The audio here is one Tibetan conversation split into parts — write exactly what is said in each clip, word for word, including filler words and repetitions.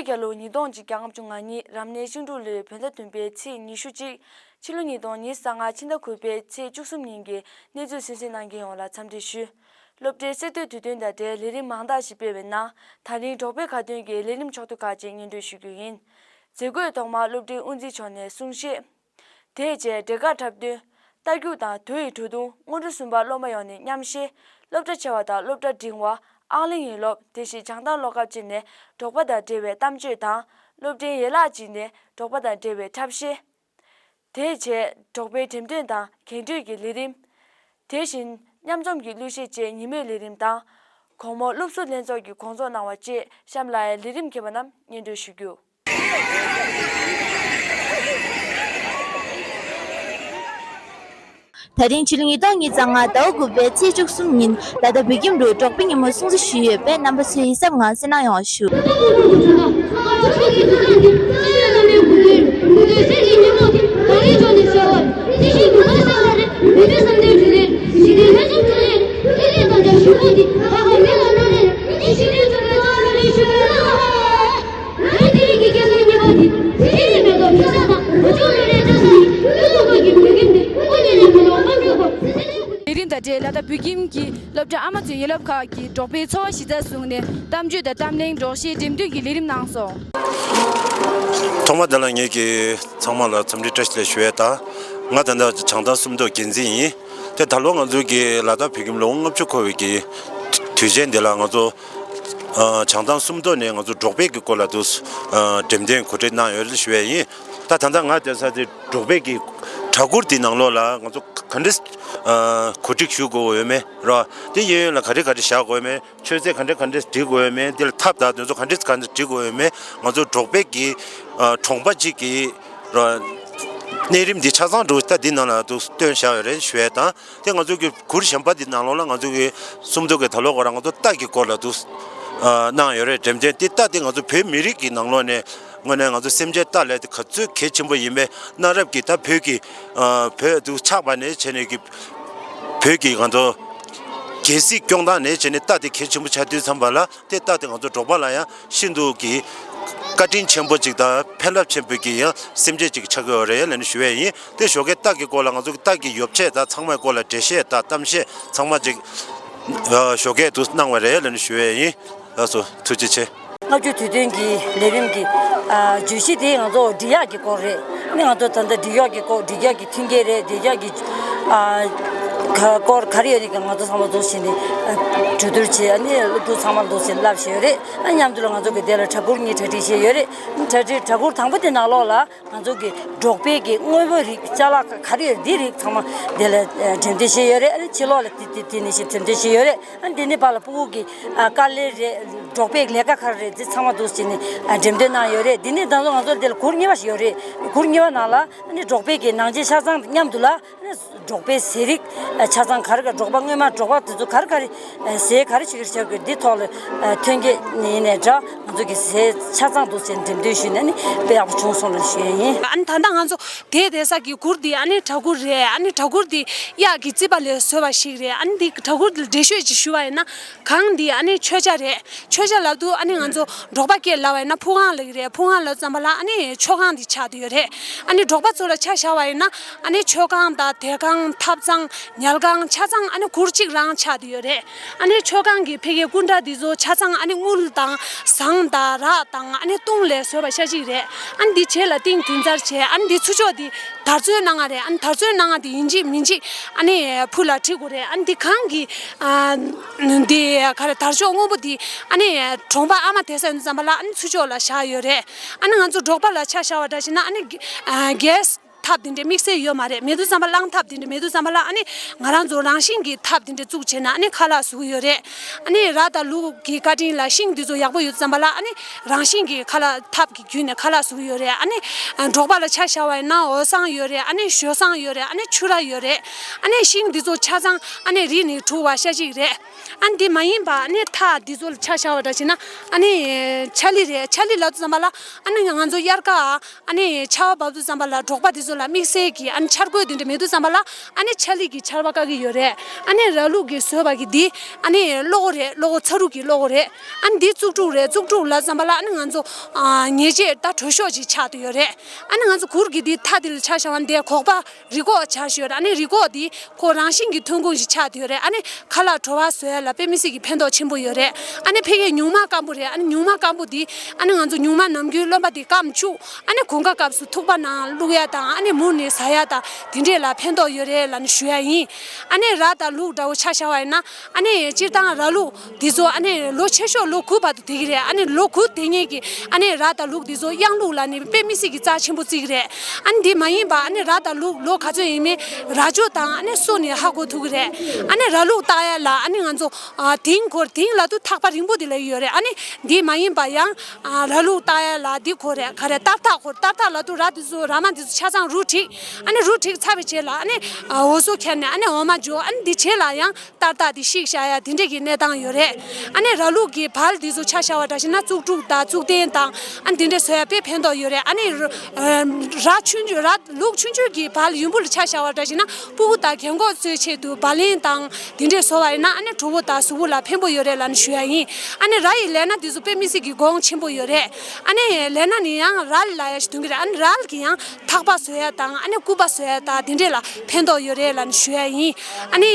སྐྱ་ལོ་ཉིས་སྟོང་གཅིག་བརྒྱ་ལྔ་བཅུ་ང་གཉིས་རབ་གནས་ཤིང་འབྲུག་ལོའི་བོད་ཟླ་བདུན་པའི་ཚེས་ཉི་ཤུ་གཅིག་ཕྱི་ལོ་ཉིས་སྟོང་ཉི་ཤུ་རྩ་ལྔ་ཕྱི་ཟླ་དགུ་པའི་ཚེས་བཅུ་གསུམ་ཉིན་གྱི་གནས་ཚུལ་གསན་གཟིགས་གནང་མཁན་ཡོངས་ལ་འཚམས་འདྲི་ཞུ། སློབ་གྲྭའི་གསར་གཏོད་དུས་སྟོན་དང་འབྲེལ་ལས་རིམ་མང་དག་ཞིག་སྤེལ་བའི་ནང་། ད་རིང་འབྲོག་པའི་ཁ་འདོན་གྱི་ལས་རིམ་ཕྱོགས་བསྡུས་ཁག་ཅིག་སྙན་སྒྲོན་ཞུ་རྒྱུ་ཡིན། མཛད་སྒོའི་ཐོག་མར་སློབ་གྲྭའི་དབུ་འཛིན་མཆོག་ནས་གསུང་བཤད། དེ་རྗེས་འབྲས་དཀར་འཁྲབ་སྟོན། རྟ་རྒྱུག་དང་དུ་ཡི་བྲོ་བརྡུང་། སྔོན་འགྲོ་གསུམ་པ་སློབ་མ་ཡོངས་ནས་མཉམ་ཞུགས། སློབ་གྲྭ་ཆེ་བ་དང་སློབ་གྲྭ་འབྲིང་བ། ཨང་གླིང་ཡན་སློབ། དེ་བཞིན་བྱང་ཐང་སློབ་སྐབས་བཅས་ནས་འབྲོག་པ་དང་འབྲེལ་བའི་གཏམ་བརྗོད་དང་། སློབ་གྲྭའི་ཡན་ལག་ཅིག་ནས་འབྲོག་པ་དང་འབྲེལ་བའི་འཁྲབ་གཞས། དེ་རྗེས་འབྲོག་པའི་འགྲེམས་སྟོན་དང་རྒན་སྟོན་གྱི་ལས་རིམ། དེ་བཞིན་མཉམ་འཛོམས་ཀྱི་གླུ་གཞས་བཅས་ཉིན་མོའི་ལས་རིམ་དང་། དགོང་མོ་སློབ་ཟུར་ལྷན་ཚོགས་ཀྱི་དགོང་ཚོགས་གནང་བ་བཅས་གཤམ་ལ་ལས་རིམ་མཁས་པ་རྣམས་སྙན་སྒྲོན་ཞུ་རྒྱུ། ད་རིང་ཕྱི་ལོ་ཉིས་སྟོང་ཉི་ཤུ་རྩ་ལྔ་ཟླ་བ་དགུ་པའི་ཚེས་བཅུ་གསུམ་ཉིན་ལ་དྭགས་བོད་ཁྱིམ་དུ་འབྲོག་པའི་ཉིན་མོ་སྲུང་བརྩི་ཞུས་ཡོད་པས། རྣམ་པ་ཚོས་ཡིད་གཟབ་ངང་གསན་གནང་ཡོང་བ་ཞུ། ལས་རིམ་དང་འབྲེལ་ལ་དྭགས་བོད་ཁྱིམ་གྱི་སློབ་གྲྭ་ཨ་མ་ཚོའི་ཡན་ལག་ཁག་གི་འབྲོག་པའི་འཚོ་བ་གཞི་རྩར་བཟུང་ནས་གཏམ་བརྗོད་དང་གཏམ་གླེང་སྒྲོག་གཞས་འགྲེམས་སྟོན་གྱི་ལས་རིམ་གནང་སོང་། ཐོག་མ་དེ་ལ་ངེད་ཀྱིས་ཚང་མ་ལ་འཚམས་འདྲི་བཀྲ་ཤིས་བདེ་ལེགས་ཞུ་ཡས་དང་། ང་ད་ལྟ་བྱང་ཐང་སུམ་མདོ་འགན་འཛིན་ཡིན། དེ་ད་ལོ་ང་ཚོ་གི་ལ་དྭགས་བོད་ཁྱིམ་ལོ་ངོ་ལྔ་བཅུ་འཁོར་བའི་གི་དུས་ཆེན་འདི་ལ་ང་ཚོ་ཨ་བྱང་ཐང་སུམ་མདོ་ནས་ང་ཚོ་འབྲོག་པའི་གི་སྐོར་ལ་དུ་ཨ་འགྲེམས་སྟོན་གོ་སྒྲིག་གནང་ཡོད་ཞུ་ཡས་ཡིན། ད་ད་ལྟ་ང་བསྡད་ས་དེ་འབྲོག་པའི་གི་གྲྭ་གུར་དེ་ནང་ལོགས་ལ་ང་ཚོ་ག་འདྲས་ཨ་གོ་སྒྲིག་ཞུ་དགོས་ཡོད་མེད་ར། དེ་གཡས་གཡོན་ལ་ག་རེ་ག་རེ་བཞག་དགོས་ཡོད་མེད། མཆོད་རྫས་ག་འདྲ་ག་འདྲ་སྒྲིག་དགོས་ཡོད་མེད། འདི་ལ་ཐབ་དང་དེ་ཚོ་ག་འདྲ་ག་འདྲ་སྒྲིག་དགོས་ཡོད་མེད། ང་ཚོ་འབྲོག་པའི་གི་ཨ་གྲོང་པ་གཅིག་གི་ར་གནས་རིམ་འདི་ཆ་ཚང་འགྲོ་ད་འདི་ནང་ལ་དུ་སྟོན་བཞག་ཡོད་རེད་ཞུ་ཡས་དང་། དེ་ང་ཚོ་གི་གུར་གཞན་པ་འདི་ནང་ལོགས་ལ་ང་ཚོ་གི་སུམ་མདོ་གི་ད་ལོ་གོ་ར་ང་ཚོ་རྟ་གི་སྐོར་ལ་དུ་ཨ་གནང་ཡོད་རེད། འགྲེམས་སྟོན་དེ་རྟ་དེ་ང་ཚོ་བོད་མི་རིགས་ཀྱི་ནང་ལོགས་ནས་དངོས་གནས་ང་ཚོ་སེམས་ཅན་རྟ་ལས་དེ་ག་ཚོད་གལ་ཆེན་པོ་ཡིན་པའི་གནའ་རབས་ཀྱི་ད་བོད་ཀྱི་ཨ་བོད་དུ་ཆགས་པ་ནས་བྱས་ནས་ཀྱི་བོད་ཀྱི་ང་ཚོ་རྒྱལ་སྲིད་སྐྱོང་སྟངས་ནས་བྱས་ནས་རྟ་དེ་གལ་ཆེན་པོ་ཆགས་དུས་ཙམ་པ་ལ། དེ་རྟ་དེ་ང་ཚོ་འབྲོག་པ་ལ་ཡང་ཤིན་ཏུ་གི་བཀའ་དྲིན་ཆེན་པོ་ཅིག་དང་ཕན་རླབས་ཆེན་པོ་གི་ཡང་སེམས་ཅན་ཅིག་ཆགས་ཀྱི་ཡོད་རེད་ལབ་ནས་ཞུ་ཡས་ཡིན། དེ་ཞོགས་ཀའི་རྟ་གི་སྐོར་ལ་ང་ཚོ་གི་རྟ་གི་ཡོ་བྱད་དང་ཚང་མའི་སྐོར་ལ་འགྲེལ་བཤད་དང་གཏམ་བཤད་ཚང་མ་ཅིག་ཨ་ཞོགས་ཀའི་དུ་གནང་བ་རེད་ལབ་ནས་ཞུ་ཡས་ཡིན། ལགས་སོ། ཐུགས་རྗེ་ཆེ། ལྔ་བཅུ་དུས་སྟོན་གྱི་ལས་རིམ་གྱི་ཨ་བརྗོད་གཞི་དེ་ང་ཚོ་འབྲི་གཡག་གི་སྐོར་རེད། ཨ་ནི་ང་ཚོ་ད་ལྟ་འབྲི་གཡག་གི་སྐོར། འབྲི་གཡག་གི་མཐུན་རྐྱེན་རེད། འབྲི་གཡག་གི་ཨ་ག་སྐོར་ག་རེ་ཡོད་རེད་ཀྱང་ང་ཚོ་ཚང་མ་འདུག་བྱས་ནས་ཨ་གྲོས་བསྡུར་བྱས། ཨ་ནི་སློབ་ཕྲུག་ཚང་མ་འདུག་བྱས་ནས་བསླབ་བཞིན་ཡོད་རེད། ཨ་མཉམ་དུ་ལ་ང་ཚོ་གི་དེ་ལ་གྲྭ་གུར་གཉིས་གྲ་སྒྲིག་བྱས་ཡོད་རེད། གྲ་སྒྲིག་གྲྭ་གུར་དང་པོ་དེ་ནང་ལོགས་ལ་ང་ཚོ་གི་འབྲོག་པའི་གི་དངོས་པོ་རིགས་ཅ་ལག་ག་རེ་ཡོད་རེད། འདི་རིགས་ཚང་མ་དེ་ལ་ཨ་འགྲེམས་སྟོན་བྱས་ཡོད་རེད། ཨ་ནི་ཕྱི་ལོགས་ལ་དེ་དེ་དེ་ནས་ཞིག་འགྲེམས་སྟོན་བྱས་ཡོད་རེད། ཨ་ནི་དེ་ནས་ཕར་ལ་ཕྲུ་གུ་གི་ཨ་དཀའ་ལས་རེད། འབྲོག་པའི་ལས་ཀ་ག་རེ་རེད། འདི་ཚང་མ་འདུག་བྱས་ནས་ཨ་འགྲེམས་སྟོན་གནང་ཡོད་རེད། འདི་ནས་ད་དུང་ང་ཚོ་འདི་ལ་གུར་གཉིས་པ་ཞིག་ཡོད་རེད། གུར་གཉིས་པ་ནང་ལ་ཨ་ནི་འབྲོག་པའི་གི་ནང་ཆས་ཆ་ཚང་མཉམ་དུ་ལ་ཨ་ནི་འབྲོག་པའི་ཟས་རིགས་ཨ་ཆ་ཚང་ག་རེ་ག་འབྲོག་པ་སྔོན་མ་འབྲོག་པ་དེ་ཚོ་ག་རེ་ག་རེ་ཨ་ཟས་ག་རེ་བྱེད་ཀྱི་རེད། བྱ་དགོས་འདི་ཐོག་ལ་ཨ་ཐོན་སྐྱེད་ཡིན་ནའི་འདྲ། ང་ཚོ་གི་ཟས་ཆ་ཚང་འདུག་ཟེར་འགྲེམས་སྟོན་ཞུས་ནས་ནི་དཔེ་ཡག་པོ་བྱུང་སོང་ལ་ཞུ་ཡ་ཡིན། ཨ་ནི་ད་ལྟ་ང་ཚོ་དེ་བསྡད་ས་གི་གུར་འདི་ཨ་ནི་གྲྭ་གུར་རེད། ཨ་ནི་གྲྭ་གུར་འདི་གཡག་གི་རྩིད་པ་ལས་བཟོས་པ་ཞིག་རེད། ཨ་ནི་འདི་གྲྭ་གུར་འདི་འགྲེལ་བཤད་ཅིག་ཞུ་བ་ཡིན་ན། གང་འདི་ཨ་ནི་མཆོད་ཆ་རེད། མཆོད་ཆ་ལབ་དུས་ཨ་ནི་ང་ཚོ་འབྲོག་པ་སྐད་ལབ་པ་ཡིན་ན་ཕུ་གང་ལབ་ཀྱི་རེད། ཕུ་གང་ལབ་ཙམ་པ་ལ་ཨ་ནི་མཆོད་ཁང་འདི་ཆགས་བསྡད་ཡོད་རེད། ཨ་ནི་འབྲོག་པ་ཚོ་ལ་ཆ་བཞག་པ་ཡིན་ན་ཨ་ནི་མཆོད་ཁང་དང་དལ་ཁང་ཐབ་ཚང་ཉལ་ཁང་ཆ་ཚང་ཨ་ནི་གུར་གཅིག་རང་ཆགས་བསྡད་ཡོད་རེད། ཨ་ནི་མཆོད་ཁང་གི་ཕ་གིའི་སྐུ་འདྲ་འདི་ཚོ་ཆ་ཚང་ཨ་ནི་དངུལ་དང་ཟངས་དང་རག་དང་ཨ་ནི་བཏུང་ལས་བཟོས་པ་ཤ་གཅིག་རེད། ཨ་ནི་འདི་རྗེས་ལ་ཏིང་དུས་འཛར་བྱས། ཨ་ནི་འདི་ཚུར་ཕྱོགས་འདི་དར་ཚོན་སྣ་ལྔ་རེད། ཨ་ནི་དར་ཚོན་སྣ་ལྔ་འདི་ཡིན་གཅིག་མིན་གཅིག་ཨ་ནི་ཕུ་ལ་བྲི་དགོས་རེད། ཨ་ནི་འདི་གང་གི་ཨ་འདི་ག་རེ་དར་ལྕོག་སྔོན་པོ་འདི་ཨ་ནི་གྲོང་པ་ཨ་མ་བསྡད་ས་ཡིན་ཙམ་པ་ལ་ཨ་ནི་ཚུར་ཕྱོགས་ལ་བཞག་ཡོད་རེད། ཨ་ནི་ང་ཚོ་འབྲོག་པ་ལ་ཆ་བཞག་པ་འདྲ་བྱས་ན་ཨ་ནི་གེ་སི་ཐབ་དེ་འདྲའི་དམིགས་བསལ་ཡོད་མ་རེད། མེད་དུས་ཙམ་པ་རླངས་ཐབ་དེ་འདྲ་མེད་དུས་ཙམ་པ་ལ་ཨ་ནི་ང་རང་ཚོ་རང་བཞིན་གྱི་ཐབ་དེ་འདྲ་བཙུགས་བྱས་ན་ཨ་ནི་ཁ་ལག་བཟོ་གི་ཡོད་རེད། ཨ་ནི་ར་དང་ལུག་གི་བཀའ་དྲིན་ལ་ཤིང་དེ་ཚོ་ཡག་པོ་ཡོད་དུས་ཙམ་པ་ལ་ཨ་ནི་རང་བཞིན་གྱི་ཁ་ལག་ཐབ་ཀྱི་བརྒྱུད་ནས་ཁ་ལག་བཟོ་གི་ཡོད་རེད། ཨ་ནི་འབྲོག་པ་ལ་ཆ་བཞག་པ་ཡིན་ན་འོ་བཟང་ཡོད་རེད། ཨ་ནི་ཞོ་བཟང་ཡོད་རེད། ཨ་ནི་ཕྱུ་ར་ཡོད་རེད། ཨ་ནི་ཤིང་དེ་ཚོ་ཆ་ཚང་ཨ་ནི་རི་ནས་འཁྲུ་བ་ཤ་གཅིག་རེད། ཨ་ནི་འདི་མ་ཡིན་པ་ཨ་ནི་ཐག་འདི་ཚོ་ལ་ཆ་བཞག་པ་འདྲ་བྱས་ན་ཨ་ནི་ཆ་ལི་རེད། ཆ་ལི་ལབ་དུས་ཙམ་པ་ལ་ཨ་ནི་ང་ཚོ་དབྱར་ཁ་ཨ་ནི་ཆར་པ་བབས་དུས་ཙམ་པ་ལ་འབྲོག་པ་འདི་ཚོ་ ལ་དམིགས་བསལ་གྱི་ཨ་ནི་འཆར་འགོད་དེ་འདྲ་མེད་དུས་ཙམ་པ་ལ་ཨ་ནི་ཕྱག་ལས་ཀྱི་ཆར་པ་བཀག་གི་ཡོད་རེད། ཨ་ནི་ར་ལུག་གིས་བཟོས་པ་གི་འདི་ཨ་ནི་བློ་སྒོ་རེད། བློ་སྒོ་ཚ་རུག་གི་བློ་སྒོ་རེད། ཨ་ནི་འདི་བཙུགས་དྲུག་རེད། བཙུགས་དྲུག་ལ་ཙམ་པ་ལ་ཨ་ནི་ང་ཚོ་ཨ་ཉེས་ཆད་ད་གྲོད་ཤོག་ཅིག་ཆགས་བསྡད་ཡོད་རེད། ཨ་ནི་ང་ཚོ་གུར་གྱི་འདི་མཐའ་འདི་ལ་ཆ་བཞག་པ་འདི་ཁོག་པ་རི་ཁོག་ཆགས་བཞག་ཡོད་རེད། ཨ་ནི་རི་ཁོག་འདི་ཁོ་རང་བཞིན་གྱི་ཐོན་ཁུངས་ཤིག་ཆགས་བསྡད་ཡོད་རེད། ཨ་ནི་ཁ་ལག་བྲོ་བ་བཟོ་ཡ་ལ་དཔེ་མི་སྲིད་ཀྱི་ཕན་ཐོགས་ཆེན་པོ་ཡོད་རེད། ཨ་ནི་ཕ་གིའི་ཉུང་མ་སྐམ་པོ་རེད། ཨ་ནི་ཉུང་མ་སྐམ་པོ་འདི་ཨ་ནི་ང་ཚོ་ཉུང་མ་ནམ་རྒྱུན་རློན་པ་འདི་སྐམ་བཅུག་ཨ་ནི་དགུན་ཁ་སྐབས་སུ་ཐུག་པ་ནང་བླུག་ཡ་དང་ཨ་ནི་མུར་ནས་ཟ་ཡ་དང་དེ་འདྲས་ལ་ཕན་ཐོགས་ཡོད་རེད་ལབ་ནས་ཞུ་ཡ་ཡིན། ཨ་ནི་ར་དང་ལུག་འདྲ་བོ་ཆ་བཞག་པ་ཡིན་ན་ཨ་ནི་སྤྱིར་བཏང་ར་ལུག་འདི་ཚོ་ཨ་ནི་ལོ་ཆེ་ཤོས་ལོ་དགུ་བར་དུ་བསྡད་ཀྱི་རེད། ཨ་ནི་ལོ་དགུ་བསྡད་མཁན་གྱི་ཨ་ནི་ར་དང་ལུག་འདི་ཚོ་གཡང་ལུག་ལ་ནི་དཔེ་མི་སྲིད་ཀྱི་རྩ་ཆེན་པོ་བརྩི་གི་རེད། ཨ་ནི་འདི་མ་ཡིན་པ་ཨ་ནི་ར་དང་ལུག་ལོ་ག་ཚོད་ཡིན་མིན་རྭ་ཅོ་དང་ཨ་ནི་སོ་ནས་ཧ་གོ་ཐུབ་ཀྱི་རེད། ཨ་ནི་ར་ལུག་བཏགས་ཡ་ལ་ཨ་ནི་ང་ཚོ་ཨ་དིང་གོ་དིང་ལ་དུ་ཐག་པ་རིང་པོ་དེ་ལ་ཡོད་རེད། ཨ་ནི་འདི་མ་ཡིན་པ་ཡང་ཨ་ར་ལུག་བཏགས་ཡ་ལ་འདི་གོ་རེད། ག་རེ་སྟར་ཐག་གོ། སྟར་ཐག་ལ་དུ་ར་འདི་ཚོ་ར་མ་འདི་ཚོ་ཆ་ཚང་རུ་བྲིག་ཨ་ནི་རུ་བྲིག་ཚར་བའི་རྗེས་ལ་ཨ་ནི་ཨ་འོ་ཟོ་ཁྱེར་ནས་ཨ་ནི་འོ་མ་འཇོ། ཨ་ནི་འདི་རྗེས་ལ་ཡང་སྟར་ཐག་འདི་བཤིག་བཞག་ཡ་དེ་འདྲས་ཀྱི་གནས་སྟངས་ཡོད་རེད། ཨ་ནི་ར་ལུག་གི་བལ་འདི་ཚོ་ཆ་བཞག་པ་འདྲ་ཞིག་ན་བཙུགས་དྲུག་དང་བཙུགས་ཏན་དང་ཨ་ནི་དེ་འདྲས་བཟོ་ཡ་དཔེ་ཕན་ཐོགས་ཡོད་རེད། ཨ་ནི་ར་ཆུང་ཆུང་ར་ལུག་ཆུང་ཆུང་གི་བལ་ཡུན་བུ་ལ་ཆ་བཞག་པ་འདྲ་ཞིག་ན་ཕྲུ་གུ་དང་རྒན་གོག་ཚོའི་ཆེད་དུ་བལ་ལེན་དང་དེ་འདྲས་བཟོ་བ་ཡིན་ན་ཨ་ནི་གྲོད་པ་དང་གཟུགས་པོ་ལ་ཕན་པོ་ཡོད་རེད་ལབ་ནས་ཞུ་ཡ་ཡིན། ཨ་ནི་ར་ཡི་ལས་སྣ་འདི་ཚོ་དཔེ་མི་སྲིད་ཀྱི་གོང་ཆེན་པོ་ཡོད་རེད། ཨ་ནི་ལས་སྣ་ནི་ཡང་རལ་ལབ་ཡ་ཞིག་ཐོན་གྱི་རེད། ཨ་ནི་རལ་གྱི་ཡང་ཐག་པ་བཟོ་ཡ་དང་ཨ་ནི་སྐུད་པ་བཟོ་ཡ་དང་དེ་འདྲས་ལ་ཕན་ཐོགས་ཡོད་རེད་ལབ་ནས་ཞུ་ཡ་ཡིན། ཨ་ནི་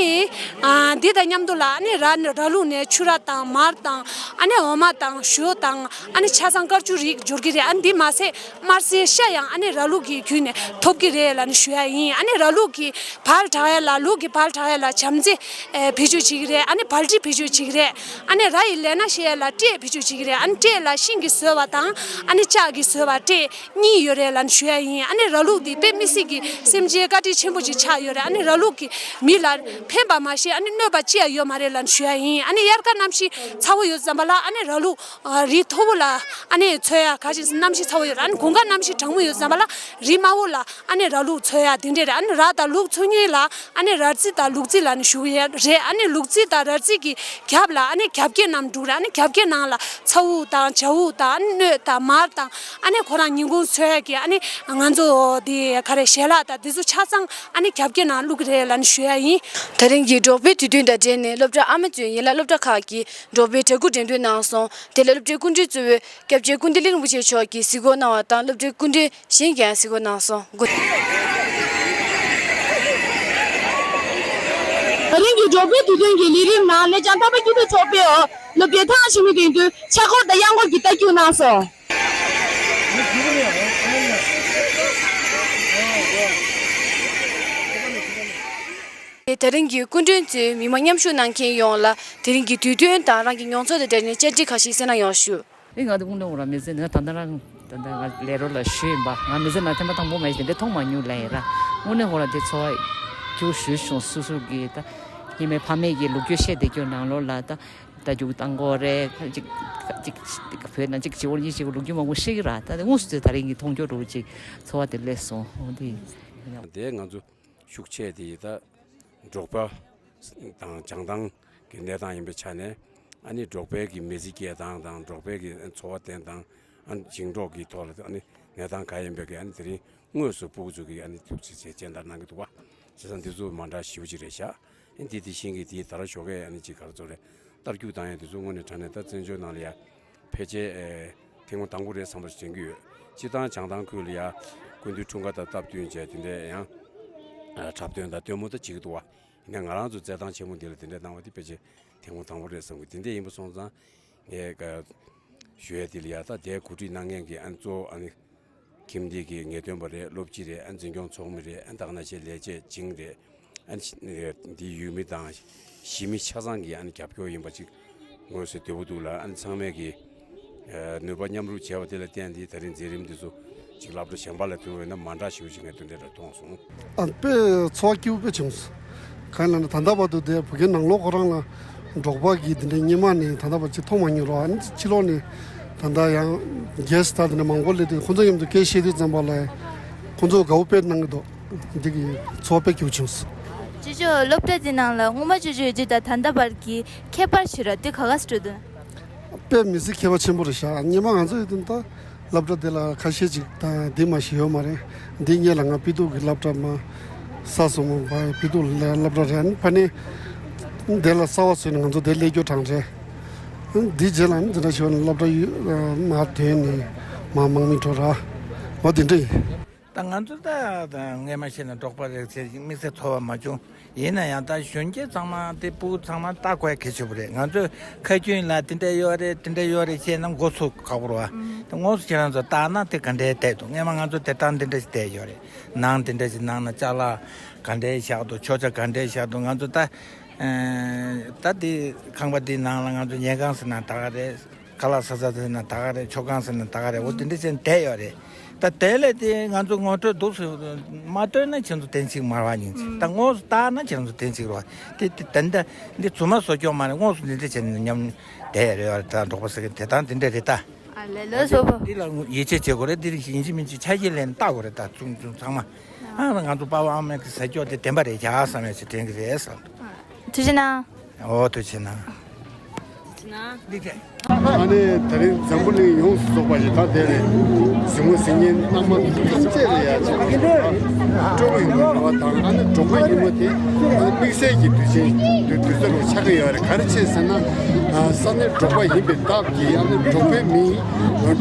ཨ་འདི་དང་མཉམ་དུ་ལ་ཨ་ནི་ར་ར་ལུག་ནས་ཕྱུར་ར་དང་མར་དང་ཨ་ནི་འོ་མ་དང་ཞོ་དང་ཨ་ནི་ཆ་ཚང་དཀར་ཆུ་རིགས་འབྱོར་གྱི་རེད། ཨ་ནི་འདི་མ་ཟད་དམར་སེར་ཤ་ཡང་ཨ་ནི་ར་ལུག་གི་བརྒྱུད་ནས་ཐོབ་ཀྱི་རེད་ལབ་ནས་ཞུ་ཡ་ཡིན། ཨ་ནི་ར་ལུག་གི་བལ་དྲག་ཡ་ལ་ལུག་གི་བལ་དྲག་ཡ་ལ་བྱམས་བརྩེ་ཨེ་བེད་སྤྱོད་བྱེད་ཀྱི་རེད། ཨ་ནི་བལ་ཏྲི་བེད་སྤྱོད་བྱེད་ཀྱི་རེད། ཨ་ནི་ར་ཡི་ལས་སྣ་བཤད་ཡ་ལ་སྤྲེས་བེད་སྤྱོད་བྱེད་ཀྱི་རེད། ཨ་ནི་སྤྲེས་ལ་ཤིང་གིས་བཟོས་པ་དང་ཨ་ནི་ལྕགས་ཀྱིས་བཟོས་པ་སྤྲེས་གཉིས་ཡོད་རེད་ལབ་ནས་ཞུ་ཡ་ཡིན། ཨ་ནི་ར་ལུག་འདི་དཔེ་མི་སྲིད་ཀྱི་སེམས་ཅན་བཀའ་དྲིན་ཆེན་པོ་ཅིག་ཆགས་ཡོད་རེད། ཨ་ནི་ར་ལུག་གིས་མི་ལ་ཕན་པ་མ་ཤེས་ཨ་ནི་གནོད་པ་ཅི་ཡང་ཡོད་མ་རེད་ལབ་ནས་ཞུ་ཡ་ཡིན། ཨ་ནི་དབྱར་ཁ་གནམ་གཤིས་ཚ་བོ་ཡོད་ཙམ་པ་ལ་ཨ་ནི་ར་ལུག་ཨ་རི་མཐོ་པོ་ལ་ཨ་ནི་འཚོ་ཡ་ག་ཅིག་གནམ་གཤིས་ཚ་བོ་ཡོད་རེད། ཨ་ནི་དགུན་ཁ་གནམ་གཤིས་གྲང་མོ་ཡོད་ཙམ་པ་ལ་རི་དམའ་བོ་ལ་ཨ་ནི་ར་ལུག་འཚོ་ཡ་དེ་འདྲས་རེད། ཨ་ནི་ར་དང་ལུག་འཚོ་མཁན་ལ་ཨ་ནི་ར་རྩི་དང་ལུག་རྩི་ལབ་ནས་ཞུ་གི་ཡ་རེད། ཨ་ནི་ལུག་རྩི་དང་ར་རྩི་གི་རྒྱབ་ལ་ཨ་ནི་རྒྱབ་ཁལ་རྣམས་འདུག་རེད། ཨ་ནི་རྒྱབ་ཁལ་ནང་ལ་ཚ་འུག་དང་ཇ་འུག་དང་ཨ་ནི་སྣོད་དང་མར་དང་ཨ་ནི་ཁོ་རང་ཉིན་གུང་འཚོ་ཡ་གི་ཨ་ནི་ང་ཚོ་དེ་ག་རེ་ཞལ་ལག་དང་དེ་ཚོ་ཆ་ཚང་ཨ་ནི་རྒྱབ་ཁལ་ནང་བླུག་གི་རེད་ལབ་ནས་ཞུ་ཡ་ཡིན། ད་རིང་གི་འབྲོག་པའི་དུས་སྟོན་དང་འབྲེལ་ནས་སློབ་གྲྭ་ཨ་མ་གཙོས་ཡན་ལག་སློབ་གྲྭ་ཁག་གི་འབྲོག་པའི་གྲྭ་རྒྱུན་འགྲེམས་སྟོན་གནང་སོང་། དེ་ལ་སློབ་གྲྭའི་སྐུ་མགྲོན་གཙོ་བོས་སྐྱབས་རྗེ་ཀུན་བདེ་གླིང་རིན་པོ་ཆེ་མཆོག་གིས་གཟིགས་སྐོར་གནང་བ་དང་སློབ་གྲྭའི་སྐུ་མགྲོན་གཞན་གྱིས་ཡང་གཟིགས་སྐོར་གནང་སོང་། ད་རིང་གི་འབྲོག་པའི་དུས་སྟོན་གྱི་ལས་རིམ་ནང་ལས་བྱང་ཐོག་པ་སྐྱིད་སྡུག་ཚོགས་པའི་འོག་སློབ་གྲྭའི་ཐང་ཞིག་མི་དོན་དུ་ཕྱག་སྐོར་དང་གཡང་སྐོར་གྱི་རྟ་རྒྱུག་གནང་སོང་། ད་རིང་གི་སྐུ་མགྲོན་གཙོས་མི་མང་མཉམ་ཞུགས་གནང་མཁན་ཡོངས་ལ་དེ་རིང་གི་དུས་སྟོན་དང་རང་གི་མྱོང་ཚོར་དང་འབྲེལ་ནས་བཅར་འདྲི་ཁ་ཤས་གསན་གནང་ཡོང་ཞུ། ཨེ་ང་དེ་དངོས་གནས་འོ་ར་མི་ཚེ་ནི་ད་ལྟ་རང་ད་ལྟ་ང་ལས་རོགས་ལ་ཞུས་ཡིན་པ། ང་མི་ཚེ་ནང་ཐེངས་མ་དང་པོ་མ་ཡིན་དེ་འདྲ་མཐོང་མ་མྱོང་ལབ་ཡིན་ར། དངོས་གནས་འོ་ར་དེ་ཚོར་བ་སྐྱིད་པོ་ཞེ་པོ་བྱུང་། སོ་སོ་གི་ད་སྔོན་མའི་ཕ་མེས་ཀྱི་ལོ་རྒྱུས་བཤད་བསྡད་རྒྱུ་ནང་ལོགས་ལ་ད་རྟ་རྒྱུག་བཏང་གི་རེད། ཅིག་ཅིག་བོད་ནང་ཅིག་བྱེད་འོ་གཉིས་བྱེད་འོ་ལོ་རྒྱུས་མང་པོ་བཤད་ཀྱི་ར། ད་དེ་དངོས་སུ་དེ་ད་རིང་གི་མཐོང་རྒྱུ་རུ་ཅིག་ཚོར་བ་དེ་སླེབས་སོང་། འོ་དེ། དེ་ང་ཚོ་ཤུགས་ཆེ་དེ་ད་འབྲོག་པ་དང་བྱང་ཐང་གི་གནས་སྟངས་ཡིན་པའི་ཆ་ནས་ཨ་ནི་འབྲོག་པའི་གི་མི་ཚེ་སྐྱེལ་སྟངས་དང་འབྲོག་པའི་གི་འཚོ་བ་བསྟེན་སྟངས་ཨ་ནི་ཞིང་འབྲོག་གི་ཐོག་ལ་ཨ་ནི་གནས་སྟངས་ག་ཡིན་པའི་གི་ཨ་ནི་དེ་རིང་དངོས་སུ་སྤུ་གུ་ཚོ་གི་ཨ་ནི་ཐུགས་རྗེ་ཆེ་སྦྱིན་བདག་གནང་གི་འདུག་བ། བྱས་ཙང་འདི་ཚོ་མ་འདྲ་ཞེ་པོ་ཅིག་རེད་ཤག་ཨ་ནི་དེ་དེ་བཞིན་གི་དེའི་དར་ཞོགས་ཀས་ཨ་ནི་ཅིག་ག་རེ་ཚོ་རེད། རྟ་རྒྱུག་བཏང་ཡ་དེ་ཚོ་དངོས་གནས་དྲང་གནས་ད་བཙན་བྱོལ་ནང་ལ་ཡ་ཕལ་ཆེར་ཨེ་ཐེངས་མ་དང་པོ་རེད་བསམ་པ་ཞིག་དྲན་གྱི་ཡོད། སྤྱིར་བཏང་བྱང་ཐང་ཁུལ་ལ་ཡ་སྐུ་མདུན་འཁྲུངས་སྐར་དང་སྟབས་བསྟུན་བྱས་དེ་འདྲའི་ཡང་ཨ་འཁྲབ་སྟོན་དང་སྟོན་མོ་ད་བྱེད་ཀྱི་འདུག་བ། ཡིན་ན་ང་རང་ཚོ་རྩེད་ཐང་ཆེན་མོ་འདི་ལ་དེ་འདྲ་གནང་བ་དེ་ཕལ་ཆེར་ཐེངས་མ་དང་པོ་རེད་བསམ་གི། དེ་འདྲ་ཡིན་པ་སོང་ཙང་ངས་ཀ་ཞུ་ཡས་དེ་ལ་ཡ་ད་དེ་གོ་སྒྲིག་གནང་མཁན་གྱི་ཨ་ནི་གཙོ་བོ་ཨ་ནི་ཁྱིམ་སྡེ་གི་ངེས་སྟོན་པ་རེད། སློབ་སྤྱི་རེད། ཨ་ནི་འཛིན་སྐྱོང་ཚོགས་མི་རེད། ཨ་ནི་ད་ག་ནང་བཞིན་ལས་བྱེད་སྦྱིན་རེད། ཨ་ནི་འདི་ཡུལ་མི་དང་གཞིས་མི་ཆ་ཚང་གི་ཨ་ནི་རྒྱབ་སྐྱོར་ཡིན་པ་ཅིག་མངོན་གསལ་དོད་པོ་འདུག་ལ། ཨ་ནི་ཚང་མས་ཀྱི་ཨ་ནུས་པ་མཉམ་རུབ་བྱས་པ་དེ་ལ་བརྟེན་ཏེ་ད་རིང་མཛད་རིམ་འདི་ཚོ་ཅིག་སློབ་གྲྭ་གཞན་པ་ལ་མཐུད་པ་ཡིན་ན་མ་འདྲ་ཞེ་པོ་ཅིག་ངས་དེ་འདྲ་འདྲ་མཐོང་སོང་། ཨ་དཔེ་ཚོར་བ་སྐྱིད་པོ་དཔེ་བྱུང་སོང་། གང་ཡིན་ལབ་ན་ད་ལྟ་བར་དུ་དེ་བོད་ཀྱི་ནང་ལོགས་ཁོ་རང་ལ་འབྲོག་པ་གི་དེ་འདྲའི་སྔོན་མ་ནས་ད་ལྟ་བར་ཅིག་མཐོང་མ་མྱོང་རོགས། ཨ་ནི་ཕྱི་ལོགས་ནས་ད་ལྟ་ཡང་རྒྱས་ད་དེ་འདྲ་མང་པོ་སླེབས་དུས་ཁོང་ཚོ་མཉམ་དུ་སྐད་བཤད་དུས་ཙམ་པ་ལ་ཁོང་ཚོ་དགའ་པོ་དཔེ་གནང་གི་འདུག་འདི་གི་ཚོར་བ་དཔེ་སྐྱིད་པོ་བྱུང་སོང་། ཅོ་ཅོ་སློབ་གྲྭ་འདི་ནང་ལ་སྔོན་མ་ཅོ་ཅོ་ཡོད་དུས་དང་ད་ལྟ་བར་གྱི་ཁྱད་པར་ཞིག་ར་དེ་ག་ག་སུ་འགྲོ་འདུག་དཔེ་མི་སྲིད་ཁྱད་པར་ཆེན་པོ་རེད་ཤག་སྔོན་མ་ང་ཚོ་ཡོད་དུས་ད་ སློབ་གྲྭ་དེ་ལ་ཁ་ཤས་ཅིག་དང་འདི་མ་ཞིག་ཡོད་མ་རེད། འདི་སྔོན་ལ་ང་པི་ཏོག་གི་སློབ་གྲྭ་མ་ས་སོང་བ་པི་ཏོག་ལ་སློབ་གྲྭ་རེད། ཨ་ནི་ཕ་ནི་དེ་ལ་གསར་པ་བཟོས་ནས་ང་ཚོ་དེ་སླེབས་རྒྱུ་དྲང་རེད། འདི་རྗེས་ལ་ནི་འདི་འདྲ་ཞིག་ཡོད་ན་སློབ་གྲྭ་ཡོད་མ་ཐོན་ནས་མ་མང་མི་འགྲོ་ར། འོ་དེ་འདྲ་ཡིན། ད་ང་ཚོ་ད་ད་སྔས་མ་བཤད་ན་འབྲོག་པ་རེད་ཟེར་དམིགས་བསལ་ཚོར་བ་མ་བྱུང་། ཡིན་ན་ཡང་ད་གཞོན་སྐྱེས་ཚང་མ་དེ་སྤུ་གུ་ཚང་མ་ལྟ་དགོས་གལ་ཆེ་པོ་རེད། ང་ཚོས་ཁ་རྒྱུན་ལ་དེ་འདྲ་ཡོད་རེད་དེ་འདྲ་ཡོད་རེད་བཤད་ན་མགོ་ཚོས་ཁག་པོ་རེད་བ། ད་དངོས་སུ་ཁྱེད་རང་ཚོ་བལྟས་ན་དེ་ག་འདྲའི་བསྡད་འདུག་སྔས་མ་ང་ཚོ་དེ་དང་དེ་འདྲ་ཞིག་བསྡད་ཡོད་རེད། ནང་དེ་འདྲ་ཞིག་ནང་ན་ཅ་ལག་ག་འདྲའི་བཞག་འདུག་ཆོས་ཆ་ག་འདྲའི་བཞག་འདུག་ང་ཚོ་ད་ད་དེ་ཁང་པ་དེའི་ནང་ལ་ང་ཚོ་ཉལ་ཁང་ཟེར་ན་ད་ག་རེད། ཁ་ལག་ཟ་ས་ཟེར་ན་ད་ག་རེད། མཆོད་ཁང་ཟེར་ན་ད་ག་རེད། འོ་དེ་འདྲ་བྱས་ནས་བསྡད་ཡོད་རེད། ད་དེ་ལས་དེ་ང་ཚོ་ངོ་སྤྲོད་འདུག་ཟེར་མ་སྤྲོད་ན་ཁྱེད་ཚོ་གཏན་ཚིགས་མ་རེད་བ། ཉིན་ཅིག་ད་དངོས་སུ་བལྟས་ན་ཁྱེད་ཚོ་གཏན་ཚིགས་རེད་བ། དེ་དེ་ད་འདི་འདི་རྫུན་མ་བཟོ་སྐྱོང་མ་རེད། དངོས་སུ་འདི་འདྲ་བྱས་ནས་མཉམ་བསྡད་ཡོད་རེད་བ། ད་འབྲོག་པ་ཟེར་མཁན་དེ་དང་འདི་འདྲ་རེད་ད། ཨ་ལས་ལོས་སོ་པོ། འདི་ལ་ཡིད་ཆེས་བྱེད་དགོས་རེད། འདི་རིགས་ཡིན་གཅིག་མིན་གཅིག་ཆ་ཤས་ལེན་ལྟ་དགོས་རེད། ད་ཚུང་ཚུང་ཚང་མ་ཨ་ང་ཚོ་པ་ཕ་ཨ་མའི་གི་ཟས་སྐྱོ་དེ་བདེན་པ་རེད་བཞག་བསམ་ཡས་ཅིག་དྲན་གི་རེད་བསམ་འདུག་ཐུགས་རྗེ་གནང་། ཨོ་ཐུགས་རྗེ་གནང་། ཨ་ནི་ད་རིང་འཛམ་བུ་གླིང་ཡོངས་སུ་རྫོགས་པ་ཞིག་ད་དེ་ནས་གཟིགས་མོ་གཟིགས་མཁན་རྣམ་པ་ཐམས་ཅད་ལ་ཡ་ཆེད་དུ་སྤྲོ་བོ་ཡིན་པའི་རེ་བ་དང་། ཨ་ནི་འབྲོག་པའི་ཉིན་མོ་དེ་ཨ་ནི་དམིགས་བསལ་གྱི་དུས་ཆེན་དུས་དུས་ཚོད་ལ་ཆགས་ཀྱི་ཡོད་རེད། ག་རེ་བྱས་ཟེར་ན། ས་གནས་འབྲོག་པ་ཡིན་པའི་སྟབས་ཀྱིས་ཨ་ནི་འབྲོག་པའི་མི་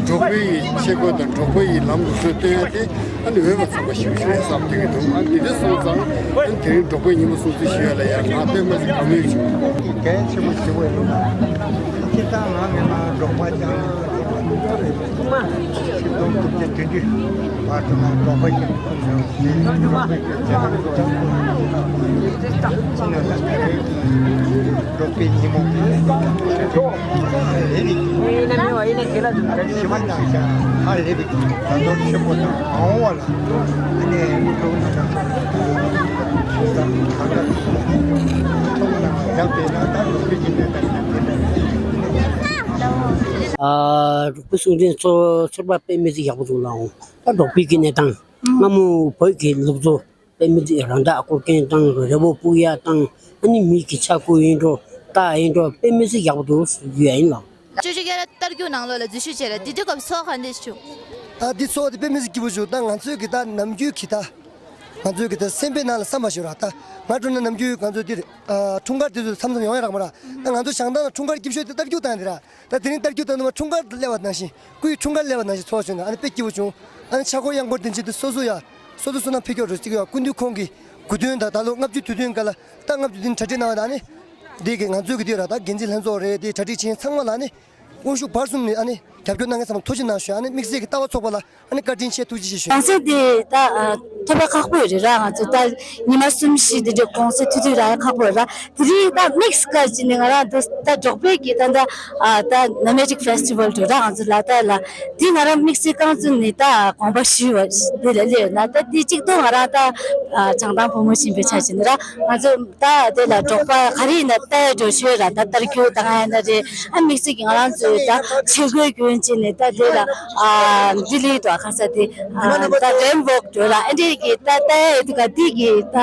འབྲོག་པའི་ཆས་གོས་དང་འབྲོག་པའི་ལམ་དུ་སྲོལ་སྟོན་ཡ་དེ། ཨ་ནི་འོས་པ་ཚང་པ་ཞིག་རེད་བསམ་གྱི་འདུག་ཨ་ནི་དེ་འདྲ་སོང་ཙང་ཨ་ནི་དེ་རིང་འབྲོག་པའི་ཉིན་མོ་སྲུང་བརྩི་ཞུ་ཡ་ལ་ཡང་ང་དཔེ་མ་སྲིད་དགའ་མོས་བྱུང་། གལ་ཆེན་པོ་ཞེ་པོ་ཡིན། སྤྱིར་བཏང་ང་ངོ་མ་འབྲོག་པ་ཅང་ཆིག་སྟོང་དགུ་བརྒྱ་བདུན་ཅུ་བར་དུ་ང་འབྲོག་པ་ཞིག་ཡིན། འབྲོག་པའི་ཉིན་མོ། ཞི་བ་དང་ཧ་ལས་པའི་དགའ་ཚོར་ཆེན་པོ་དང་མ་འོངས་པ་ལ་ཨ་ནི་འབྲོག་ནང་ཐོག་ནང་ཡག་པའི་ན་ད་འབྲོག་པའི་ཀྱི་གནས་སྟངས་ཀྱི་དེ་འདྲ། ཨ་འབྲོག་པའི་གསུང་འཕྲིན་ཚོ་ཚོར་བ་དཔེ་མི་སྲིད་ཡག་པོ་འདུག་ལགས། ད་འབྲོག་པའི་གི་གནས་སྟངས་སྔ་མོ་བོད་ཀྱི་ལུགས་སྲོལ། དཔེ་མི་སྲིད་རང་བདག་བསྐོར་མཁན་དང་རི་བོ་སྤུག་ཡ་དང་ཨ་ནི་མི་གི་ཆས་གོས་ཡིན་འགྲོ། རྟ་ཡིན་འགྲོ། དཔེ་མི་སྲིད་ཡག་པོ་འདུག་ཞུ་ཡ་ཡིན་ལགས། ཅོ་ཅོ་རྒྱལ་རབས་སྟར་རྒྱུག་ནང་ལོགས་ལ་འཛུལ་ཞུགས་བྱས་ར། འདི་འདྲ་སྐབས་ཚོར་ག་འདྲ་བྱུང་། ཨ་འདི་ཚོར་བ་དེ་དཔེ་མི་སྲིད་སྐྱིད་པོ་བྱུང་། ད་ང་ཚོའི་གི་ད་ནམ་རྒྱུན་གི་ད་ང་ཚོའི་གི་ད་སེམས་པའི་ནང་ལ་བསམ་པ་ཞིག་ར། ད་ང་འགྲོ་ན་ནམ་རྒྱུན་ང་ཚོ་འདིར་ཨ་འཁྲུངས་སྐར་དེ་ཚོ་མཚམས་མཚམས་ཡོང་ཡ་རག་མ་ར། ད་ང་ཚོ་ཞང་ཐང་ལ་འཁྲུངས་སྐར་སྐྱིད་ཤོས་དེ་སྟར་རྒྱུག་བཏང་ཡ་དེ་ར། ད་དེ་རིང་སྟར་རྒྱུག་བཏང་ནི་མ་འཁྲུངས་སྐར་དུ་སླེབས་པ་ནང་བཞིན། སྐུའི་འཁྲུངས་སྐར་སླེབས་པ་ནང་བཞིན་ཚོར་བ་བྱུང་། ཨ་ནི་དཔེ་སྐྱིད་པོ་བྱུང་། ཨ་ནི་ཆས་གོས་གཡང་འཁོར་དེ་འཇིག་ཏུ་སོ་སོ་ཡ་སོ་སོ་བསོད་ནམས་འཕེལ་རྒྱས་འགྲོ་གཅིག་ཡ། སྐུ་མདུན་ཁོང་གི་དགུང་སྟོན་དང་ད་ལོ་ལྔ་བཅུ་དུས་སྟོན་སྐབས་ལ་ད་ལྔ་བཅུ་དུས་སྟོན་གྲ་སྒྲིག་གནང་བ་དང་། ཨ་ནི་འདི་གི་ང་ཚོའི་གི་དེ་ར་ད་འགན་འཛིན་ལྷན་ཚོགས་རེད། དེ་གྲ་སྒྲིག་བྱེད་མཁན་ཚང་མ་ལ་ཨ་ནི་དབང་ཤུགས་བར་གསུམ་ནས་ཨ་ནི་རྒྱབ་སྐྱོར་གནང་མཁན་ཚང་མ་ཐུགས་རྗེ་གནང་ཞུ། ཨ་ནི་དམིགས་བསལ་གྱི་ལྟ་བ་ཚོགས་པ་ལ་ཨ་ནི་བཀའ་དྲིན་ཆེ་ཐུགས་རྗེ་ཆེ་ཞུ། གུང་སེང་དེ་ད་ཨ་ཐོབ་པ་ཁག་པོ་རེད་ར། ང་ཚོ་ད་ཉི་མ་གསུམ་བཞི་དེ་འདྲའི་གུང་སེང་ཐུག་དུས་རག་ཡ་ཁག་པོ་རེད་ར། དེ་རིང་ད་དམིགས་བཀར་བྱས་ནས་ང་རང་འདི་ད་འབྲོག་པའི་གི་ད་ད་ཨ་ད་Nomadic Festival འགྲོ་ར། ང་ཚོ་ལ་ད་ལ་དེ་ང་རང་དམིགས་བསལ་རྐང་བཙུགས་ནས་ད་དགོངས་པ་ཞུས་པ་དེ་ལ་སླེབས་ཡོད་ན། ད་དེ་གཅིག་ཏུ་ང་རང་ད་ཨ་བྱང་ཐང་བུ་མོ་ཆེན་པོའི་ཆ་བྱས་ནས་ར། ང་ཚོ་ད་དེ་ལ་འབྲོག་པ་ག་རེ་ཡིན་ན་ལྟ་ཡ་འགྲོ་ཤོས་ར། ད་སྟར་རྒྱུག་ད་ང་ཡིན་ན་རེད། ཨ་དམིགས་བསལ་གྱི་ང་རང་ཚོའི་ད་ཆས་གོས་གྱོན་བྱས་ནས་ད་དེ་ལ་ཨ་འདི་ལི་དོ་ཁ་ས་དེ་ཨ་ད་རེམ་བོག་འགྲོ་ར། ཨ་འདྲས་ཀྱི་ད་ལྟ་ཡ་དེ་ག་དེ་གི་ད་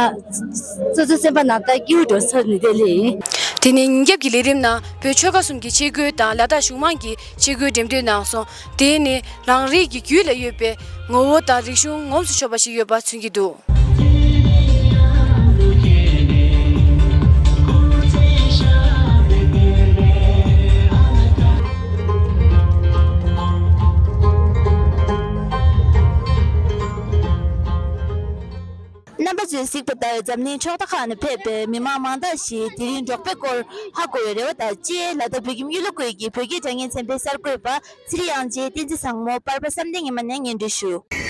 སོ་སོ་སེམས་པ་ནང་ད་སྐྱིད་པོ་འགྲོ་ཚར་ནི་དེ་ལས་ཡིན། དེ་ནས་ཉིན་རྒྱབ་ཀྱི་ལས་རིམ་ནང་བོད་ཆོལ་ཁ་གསུམ་གྱི་ཆས་གོས་དང་ལ་དྭགས་གཞུང་མང་གི་ཆས་གོས་འགྲེམས་སྟོན་གནང་སོང་། དེ་ནི་རང་རེའི་གི་རྒྱུད་ལ་ཡོད་པའི་ངོ་བོ་དང་རིག་གཞུང་ངོམས་སུ་ཆོག་པ་ཞིག་ཡོད་པ་མཚོན་གྱི་འདུག་རྣམ་པ་ཚོས་གཟིགས་པ་ལྟར་འཛམ་གླིང་ཕྱོགས་མཐའ་ཁག་ནས་ཕེབས་པའི་མི་མང་མང་དག་ཞིག་དེ་རིང་འབྲོག་པའི་སྐོར་ཧ་གོ་བའི་རེ་བ་དང་བཅས་ལ་དྭགས་བོད་ཁྱིམ་གཡུ་ལོ་ཁུལ་གྱི་བོད་སྐད་སྒྲ་སྙན་ཚན་པའི་གསར་འགོད་པ་ཚེ་རིང་དབྱངས་ཅན། བསྟན་འཛིན་བཟང་མོ། པར་པ་བསམ་གཏན་ཉི་མ་ནས་སྙན་སྒྲོན་ཞུ།